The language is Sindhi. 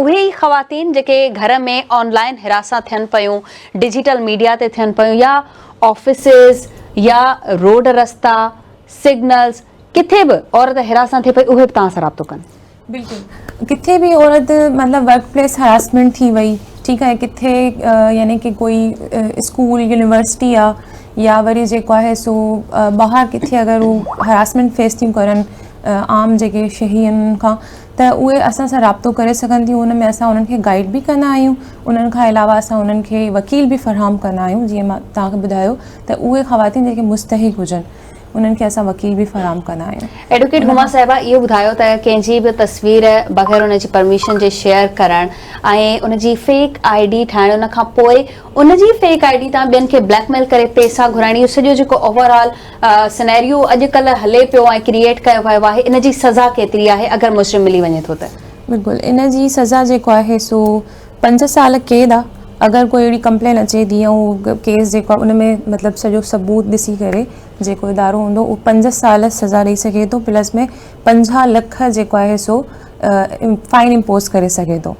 اهي ئي خواتين جيڪي گهر ۾ آن لائن هراسان ٿين پيون، ڊجيٽل ميڊيا تي ٿين پيون يا آفيسز يا روڊ رستا، سگنلز ڪٿي به عورت هراسان ٿئي پئي اهي به توهان سان رابطو ڪن. بلڪل ڪٿي به عورت مطلب ورڪ پليس هراسمينٽ ٿي وئي ٺيڪ آهي ڪٿي يعني ڪي ڪوئي اسڪول يونيورسٽي آ يا وري جيڪو آهي سو ٻاهر ڪٿي اگر هو هراسمينٽ فيس ٿيون ڪرن عام جيڪي شهري آهن انهن کان ته اهي اسان سان رابطو ڪري سگهن ٿيون ان ۾ اسان انهن کي گائيڊ به ڪندا آهيون انهن کان علاوه اسان انهن کي وڪيل به فراهم ڪندا آهيون جيئن مان توهان کي ٻڌايو ته اهي خواتين جيڪي مستحق هجن انهن کي اسان وڪيل به فراهم ڪندا آهيون. ايڊوڪيٽ هما صاحبه اهو ٻڌايو ته ڪنهن جي به تصوير بغير ان جي پرميشن جي شيئر ڪرڻ ۽ ان جي فيڪ I D ٺاهڻ ان کان پوء ان جي فيڪ I D تان ٻين کي بليڪ ميل ڪري پيسا گهرائڻ اهو سڄو جيڪو اوور آل سنيريو اڄ ڪلهه هلي پيو ۽ ڪريئيٽ ڪيو ويو آهي ان جي سزا ڪيتري آهي اگر مجرم ملي وڃي ٿو ته؟ بلڪل ان جي سزا جيڪو آهي سو پنج سال قيد آ اگر ڪوئي اهڙي ڪمپلين اچي ٿي ۽ ڪيس جيڪو آ ان ۾ مطلب سڄو ثبوت ڏسي ڪري جيڪو ادارو هوندو اهو پنج سال سزا ڏئي سگهي ٿو پلس ۾ 50 لک جيڪو آهي سو فائن امپوز ڪري سگهي ٿو.